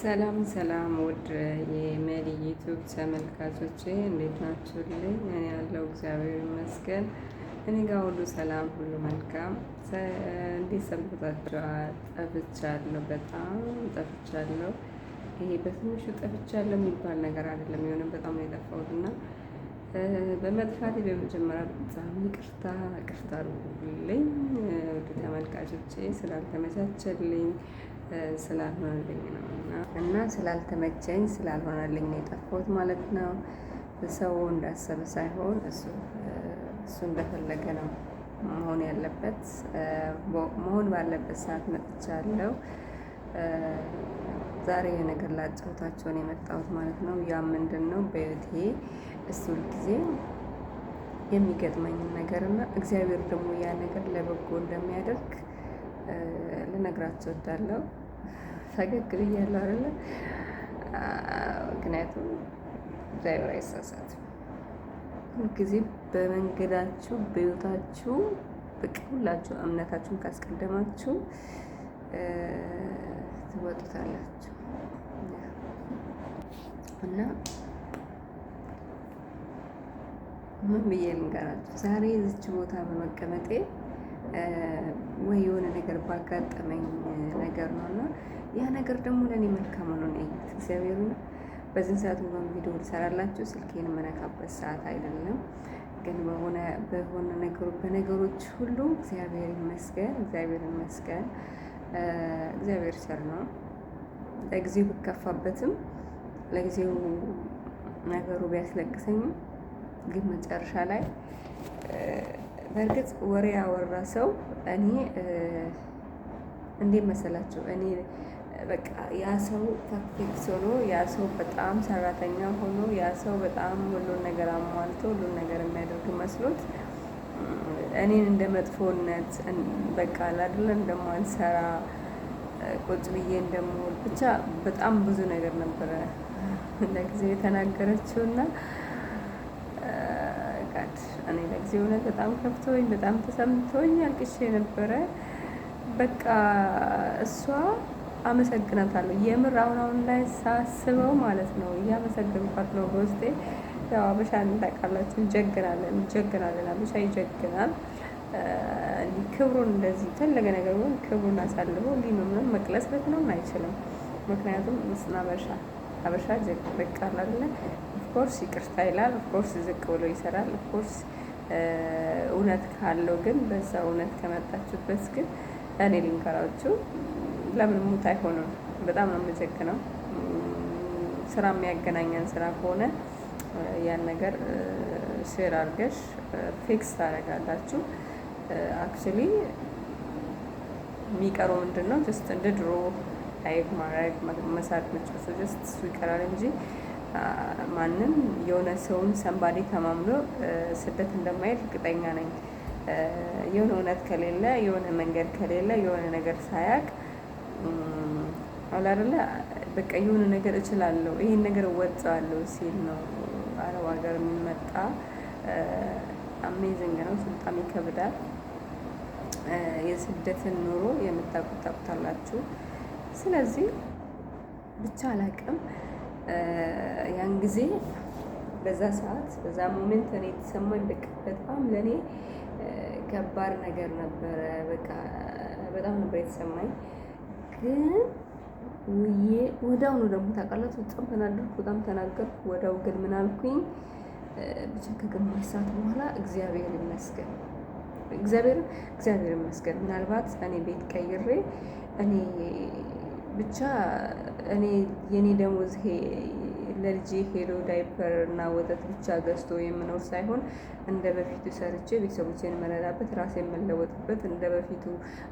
ሰላም ሰላም ውድ የመሊ ዩቲዩብ ተመልካቾቼ እንዴት ናችሁልኝ? እኔ ያለው እግዚአብሔር ይመስገን። እኔ ጋር ሁሉ ሰላም፣ ሁሉ መልካም። እንዴት ሰንብታችኋል? ጠፍቻለሁ፣ በጣም ጠፍቻለሁ። ይሄ በትንሹ ጠፍቻለሁ የሚባል ነገር አይደለም። የሆነ በጣም ነው የጠፋሁት እና በመጥፋቴ በመጀመሪያ በጣም ይቅርታ ይቅርታ አድርጉልኝ ውድ ተመልካቾቼ፣ ስላልተመቻቸልኝ ስላልሆነልኝ ነው እና ስላልተመቸኝ ስላልሆነልኝ ነው የጠፋሁት ማለት ነው። ሰው እንዳሰበ ሳይሆን እሱ እሱ እንደፈለገ ነው መሆን ያለበት። መሆን ባለበት ሰዓት መጥቻለሁ። ዛሬ የነገር ላጫውታቸው ነው የመጣሁት ማለት ነው። ያ ምንድነው በህይወቴ እሱ ጊዜ የሚገጥመኝን ነገር እና እግዚአብሔር ደግሞ ያ ነገር ለበጎ እንደሚያደርግ ልነግራቸው እወዳለሁ። ፈገግ ብያለሁ አይደለ? ምክንያቱም እግዚአብሔር አይሳሳትም። ሁልጊዜ በመንገዳችሁ በህይወታችሁ በቃ ሁላችሁ እምነታችሁን ካስቀደማችሁ ትወጡታላችሁ እና ምን ብዬ ልንገራችሁ? ዛሬ እዚች ቦታ በመቀመጤ ወይ የሆነ ነገር ባጋጠመኝ ነገር ነው እና ያ ነገር ደግሞ ለእኔ መልካም ሆኖ ነው ያየሁት። እግዚአብሔርን በዚህን ሰዓት እንኳን ቪዲዮ ልሰራላችሁ ስልኬን መነካበት ሰዓት አይደለም፣ ግን በሆነ በሆነ ነገሩ በነገሮች ሁሉ እግዚአብሔር ይመስገን፣ እግዚአብሔር ይመስገን። እግዚአብሔር ቸር ነው። ለጊዜው ብከፋበትም ለጊዜው ነገሩ ቢያስለቅሰኝም ግን መጨረሻ ላይ በእርግጥ ወሬ ያወራ ሰው እኔ እንዴት መሰላችሁ? እኔ በቃ ያ ሰው perfect ሆኖ ያ ሰው በጣም ሰራተኛ ሆኖ ያ ሰው በጣም ሁሉን ነገር አሟልቶ ሁሉን ነገር የሚያደርግ መስሎት እኔን እንደ መጥፎነት በቃ አይደለ እንደማልሰራ ቁጭ ብዬ እንደምውል ብቻ በጣም ብዙ ነገር ነበረ ለጊዜው የተናገረችው እና God እኔ ለጊዜው እውነት በጣም ከፍቶኝ በጣም ተሰምቶኝ አልቅሼ ነበረ። በቃ እሷ አመሰግናታለሁ። የምር አሁን አሁን ላይ ሳስበው ማለት ነው እያመሰገንኳት ነው በውስጤ። ያው አበሻን ታውቃላችሁ፣ እንጀግናለን እንጀግናለን። አበሻ ይጀግናል። ክብሩን እንደዚህ ፈለገ ነገር ቢሆን ክብሩን አሳልፎ እንዲህ ነው ምንም መቅለስለት ምናምን አይችልም። ምክንያቱም ምስና አበሻ አበሻ በቃ አይደለ of course ይቅርታ ይላል። of course ዝቅ ብሎ ይሰራል። of course እውነት ካለው ግን በዛ እውነት ከመጣችሁበት ግን እኔ ልንገራችሁ ለምን ሙት አይሆንም። በጣም ነው የምጀግነው። ስራ የሚያገናኘን ስራ ከሆነ ያን ነገር share አድርገሽ fix ታደርጋላችሁ። actually የሚቀረው ምንድን ነው? just እንደ ድሮ live ማድረግ መሳቅ መጫወት just እሱ ይቀራል እንጂ ማንም የሆነ ሰውን somebody ተማምኖ ስደት እንደማይሄድ እርግጠኛ ነኝ። የሆነ እውነት ከሌለ የሆነ መንገድ ከሌለ የሆነ ነገር ሳያቅ አለ አይደለ በቃ የሆነ ነገር እችላለሁ ይሄን ነገር እወጣዋለሁ ሲል ነው አረብ ሀገር የሚመጣ። amazing ነው። በጣም ይከብዳል። የስደትን ኑሮ የምታውቁት ታውቁታላችሁ። ስለዚህ ብቻ አላቅም ያን ጊዜ በዛ ሰዓት በዛ moment እኔ የተሰማኝ በቃ በጣም ለእኔ ከባድ ነገር ነበረ። በቃ በጣም ነበር የተሰማኝ። ግን ውዬ ወዲያውኑ ደግሞ ታውቃላችሁ በጣም ተናደድኩ፣ በጣም ተናገርኩ። ወዲያው ግን ምን አልኩኝ ብቻ ከግማሽ ሰዓት በኋላ እግዚአብሔር ይመስገን እግዚአብሔር እግዚአብሔር ይመስገን። ምናልባት እኔ ቤት ቀይሬ እኔ ብቻ እኔ የኔ ደሞዝ ለልጄ ሄዶ ዳይፐር እና ወተት ብቻ ገዝቶ የምኖር ሳይሆን እንደ በፊቱ ሰርቼ ቤተሰቦቼን የምረዳበት ራሴ የምለወጥበት እንደ በፊቱ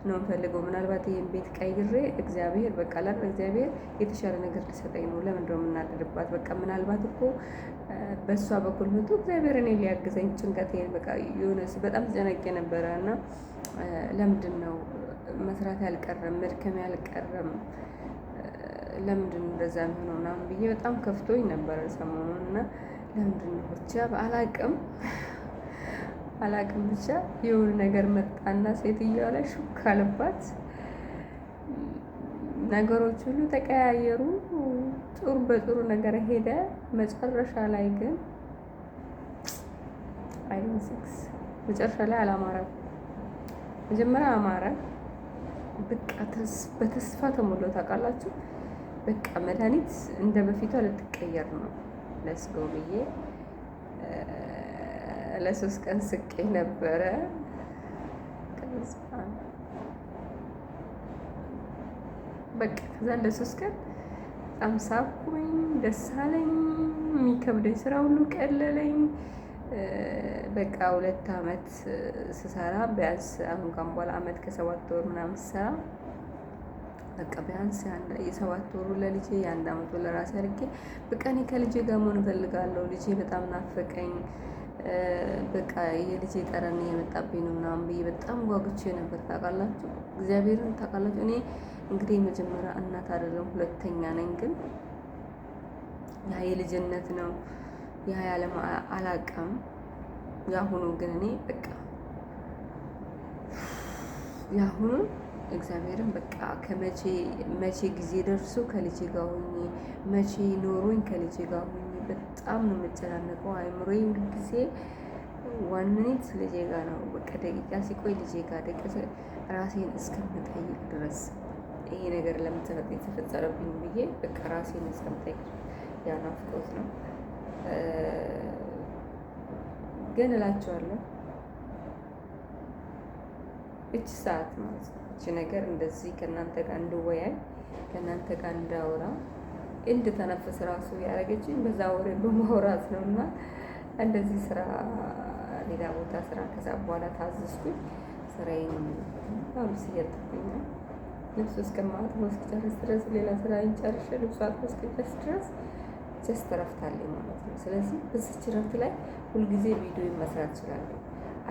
ነው የምፈልገው። ምናልባት ይሄን ቤት ቀይሬ እግዚአብሔር በቃ ላል እግዚአብሔር የተሻለ ነገር ሊሰጠኝ ነው። ለምንድነው የምናደድባት? በቃ ምናልባት እኮ በእሷ በኩል መቶ እግዚአብሔር እኔ ሊያግዘኝ ጭንቀቴን በቃ የሆነ በጣም ተጨነቄ ነበረ እና ለምንድን ነው መስራት ያልቀረም መድከም ያልቀረም ለምንድን ነው እንደዛ የሚሆነው ምናምን ብዬ በጣም ከፍቶኝ ነበረ ሰሞኑን። እና ለምንድን ነው ብቻ አላቅም አላቅም ብቻ የሆነ ነገር መጣና ሴትዮዋ ላይ ሹክ አለባት። ነገሮች ሁሉ ተቀያየሩ። ጥሩ በጥሩ ነገር ሄደ። መጨረሻ ላይ ግን I don't think መጨረሻ ላይ አላማረም። መጀመሪያ አማረ። በቃ በተስፋ ተሞሎ ታውቃላችሁ። በቃ መድኃኒት እንደ በፊቷ ልትቀየር ነው let's go ብዬ ለ3 ቀን ስቄ ነበረ። በቃ ከዛ ለ3 ቀን በጣም ሳኩኝ፣ ደስ አለኝ። የሚከብደኝ ስራ ሁሉ ቀለለኝ። በቃ 2 አመት ስሰራ ቢያንስ አሁን ካሁን በኋላ አመት ከ7 ወር ምናምን ስሰራ በቃ ቢያንስ የ7 ወሩ ለልጄ የ1 አመቱ ለራሴ አድርጌ በቃ እኔ ከልጄ ጋር መሆን እፈልጋለሁ። ልጄ በጣም ናፈቀኝ። በቃ የልጄ ጠረን እየመጣብኝ ነው ምናምን ብዬ በጣም ጓጉቼ ነበር። ታውቃላችሁ፣ እግዚአብሔርን ታውቃላችሁ። እኔ እንግዲህ የመጀመሪያ እናት አይደለም ሁለተኛ ነኝ። ግን ያ የልጅነት ነው ያ ያለም አላውቅም። የአሁኑ ግን እኔ በቃ የአሁኑ እግዚአብሔርን በቃ ከመቼ መቼ ጊዜ ደርሶ ከልጄ ጋር ሆኜ መቼ ኖሮኝ ከልጄ ጋር ሆኜ በጣም ነው የምጨናነቀው። አይምሮዬ ጊዜ one minute ልጄ ጋር ነው። በቃ ደቂቃ ሲቆይ ልጄ ጋር ደቂቃ ራሴን እስከምጠይቅ ድረስ ይሄ ነገር ለምን የተፈጠረብኝ ብዬ በቃ ራሴን እስከምጠይቅ ያ ናፍቆት ነው። ግን እላቸዋለሁ እች ሰዓት ማለት ነው እች ነገር እንደዚህ ከእናንተ ጋር እንድወያይ ከእናንተ ጋር እንዳወራ እንድተነፍስ ራሱ ያደረገችኝ በዛ ወሬ በማውራት ነው። እና እንደዚህ ስራ ሌላ ቦታ ስራ ከዛ በኋላ ታዘዝኩኝ። ስራዬን ልብስ እያጠብኩኝ ነው። ልብሱ እስከማጥበው እስክጨርስ ድረስ ሌላ ስራ ጨርሼ ልብሱ አጥቦ እስክጨርስ ድረስ just እረፍት አለኝ ማለት ነው። ስለዚህ በዚች እረፍት ላይ ሁልጊዜ ቪዲዮ መስራት እችላለሁ።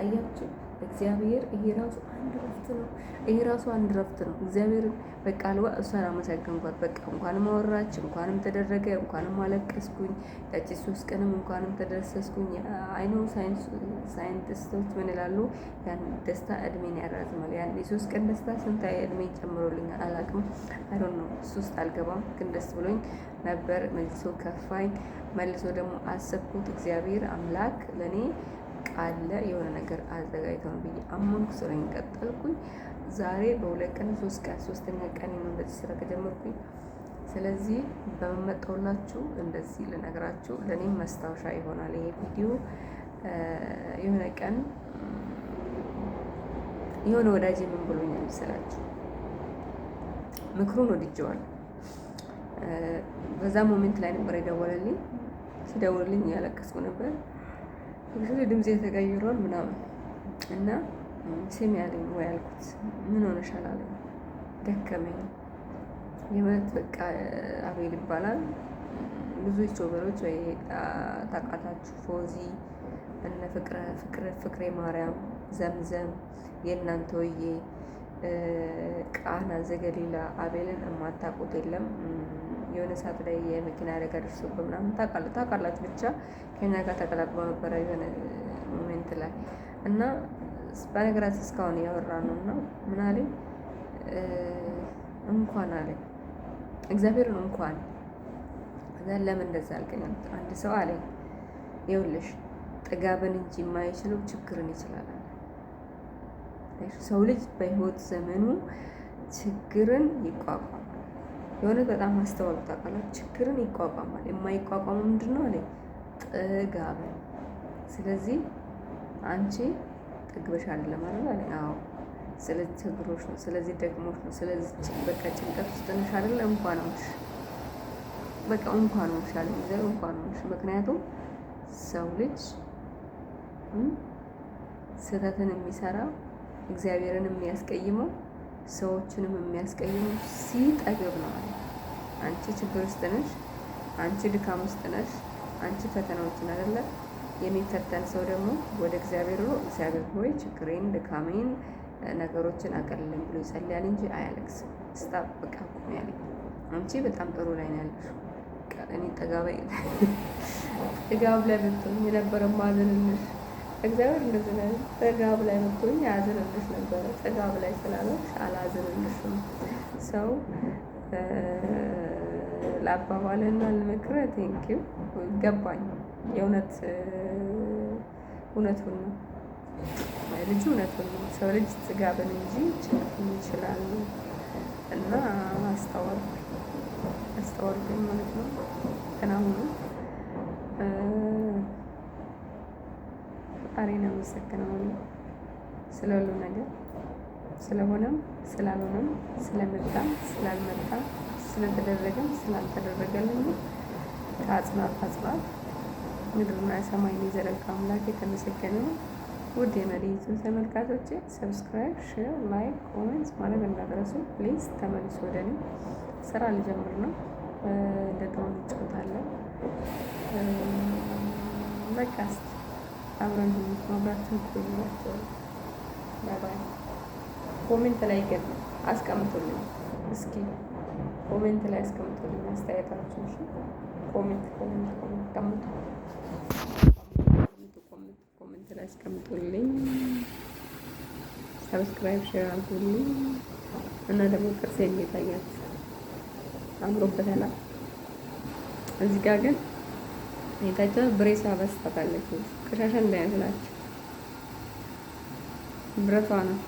አያችሁ፣ እግዚአብሔር ይሄ ራሱ አንድ እረፍት ነው። ይሄ ራሱ አንድ እረፍት ነው። እግዚአብሔር በቃ አልዋ እሷን አመሰገንኳት። በቃ እንኳንም አወራች፣ እንኳንም ተደረገ፣ እንኳንም አለቀስኩኝ። ያቺ 3 ቀንም እንኳንም ተደሰስኩኝ። I know ሳይንቲስቶች ምን ይላሉ? ያን ደስታ እድሜን ያራዝማል። ያን የ3 ቀን ደስታ ስንት እድሜን ጨምሮልኛል አላውቅም። I don't know፣ እሱ ውስጥ አልገባም። ግን ደስ ብሎኝ ነበር። መልሶ ከፋኝ። መልሶ ደግሞ አሰብኩት። እግዚአብሔር አምላክ ለእኔ ቃለ የሆነ ነገር አዘጋጅተው ነው ብዬ አመንኩ። ስራዬን ቀጠልኩኝ። ዛሬ በ2 ቀን 3 ቀን ሶስተኛ ቀን ነው እንደዚህ ስራ ከጀመርኩኝ። ስለዚህ በመመጣውላችሁ እንደዚህ ልነግራችሁ ለእኔም ማስታወሻ ይሆናል ይሄ ቪዲዮ። የሆነ ቀን የሆነ ወዳጄ ምን ብሎኛል መሰላችሁ? ምክሩን ወድጄዋለሁ። በዛ moment ላይ ነበር የደወለልኝ። ሲደውልልኝ እያለቀስኩ ነበር። ድምፄ ተቀይሯል ምናምን እና ስሚ አለኝ። ወይ አልኩት። ምን ሆነሻል አለኝ። ደከመኝ የእውነት በቃ አቤል ይባላል። ብዙ YouTuber ኦች ወይ ታውቃላችሁ፣ ፎዚ እነ ፍቅረ ፍቅረ ፍቅሬ ማርያም፣ ዘምዘም፣ የእናንተ ወዬ፣ ቃና ዘገሊላ አቤልን የማታውቁት የለም። የሆነ ሰዓት ላይ የመኪና አደጋ ደርሶበት ምናምን ታውቃላችሁ። ብቻ ከኛ ጋር ተቀላቅሎ ነበረ የሆነ moment ላይ እና በነገራችን እስካሁን እያወራ ነው እና ምን አለኝ፣ እንኳን አለኝ እግዚአብሔርን እንኳን ለምን እንደዛ አልከኝ? አንድ ሰው አለኝ ይኸውልሽ ጥጋብን እንጂ የማይችለው ችግርን ይችላል አለ። ሰው ልጅ በህይወት ዘመኑ ችግርን ይቋቋማል። የሆነ በጣም አስተዋሉ ታውቃላችሁ። ችግርን ይቋቋማል። የማይቋቋመው ምንድን ነው አለኝ? ጥጋብን። ስለዚህ አንቺ ጠግበሽ አይደለም አይደል አለኝ። አዎ። ስለዚህ ችግሮች ነው፣ ስለዚህ ደክሞሽ ነው፣ ስለዚህ በቃ ጭንቀት ውስጥ ነሽ አይደል? እንኳን ሆንሽ፣ በቃ እንኳን ሆንሽ አለኝ እግዚአብሔር፣ እንኳን ሆንሽ። ምክንያቱም ሰው ልጅ ስህተትን የሚሰራው እግዚአብሔርን የሚያስቀይመው ሰዎችንም የሚያስቀይመው ሲጠግብ ነው አለ። አንቺ ችግር ውስጥ ነሽ፣ አንቺ ድካም ውስጥ ነሽ፣ አንቺ ፈተናዎችን አይደለ የሚፈተን ሰው ደግሞ ወደ እግዚአብሔር ብሎ እግዚአብሔር ሆይ ችግሬን፣ ድካሜን፣ ነገሮችን አቀልልኝ ብሎ ይጸልያል እንጂ አያለቅስም። Stop፣ በቃ ቁም ያለኝ። አንቺ በጣም ጥሩ ላይ ነው ያለሽው። እኔ ጥጋብ ላይ ብትሆኝ የነበረ ማዝንልሽ እግዚአብሔር እንደዚህ ነው። ጥጋብ ላይ ብትሆኝ አዝንልሽ ነበረ። ጥጋብ ላይ ስላልሆንሽ አላዝንልሽም። ሰው ለአባባልና ለምክርህ thank you፣ ገባኝ። የእውነት እውነቱን ነው ልጁ፣ እውነቱን ነው። ሰው ልጅ ጥጋብን እንጂ ችግርን ይችላል እና አስተዋልኩኝ አስተዋልኩኝ ማለት ነው። ገና አሁኑ ፈጣሪን አመሰግነዋለሁ ስለ ሁሉ ነገር፣ ስለሆነም ስላልሆነም፣ ስለመጣም ስላልመጣም፣ ስለተደረገም ስላልተደረገልኝም፣ ከአጽናፍ አጽናፍ ምድርና ሰማይን የዘረጋ አምላክ የተመሰገነ ነው። ውድ የመሪቱ ተመልካቾቼ subscribe፣ share፣ like፣ comment ማድረግ እንዳትረሱ please። ተመልሶ ወደ እኔ ስራ ልጀምር ነው። እንደ ድሮ እንጫወታለን። በቃ እስኪ አብረን አብራችሁን ቆዩ እላቸዋለሁ። Bye bye። Comment ላይ ግን አስቀምጡልኝ፣ እስኪ comment ላይ አስቀምጡልኝ አስተያየታችሁን። እሺ፣ comment comment comment ቀምጡ፣ comment comment ላይ አስቀምጡልኝ። Subscribe share አድርጉልኝ እና ደግሞ ጥርሴ እንዴት አያችሁ? አምሮበታል። እዚህ ጋር ግን የታቸው brace ዋ በስታታለች። ቆሻሻ እንዳይመስላችሁ ብረቷ ነው።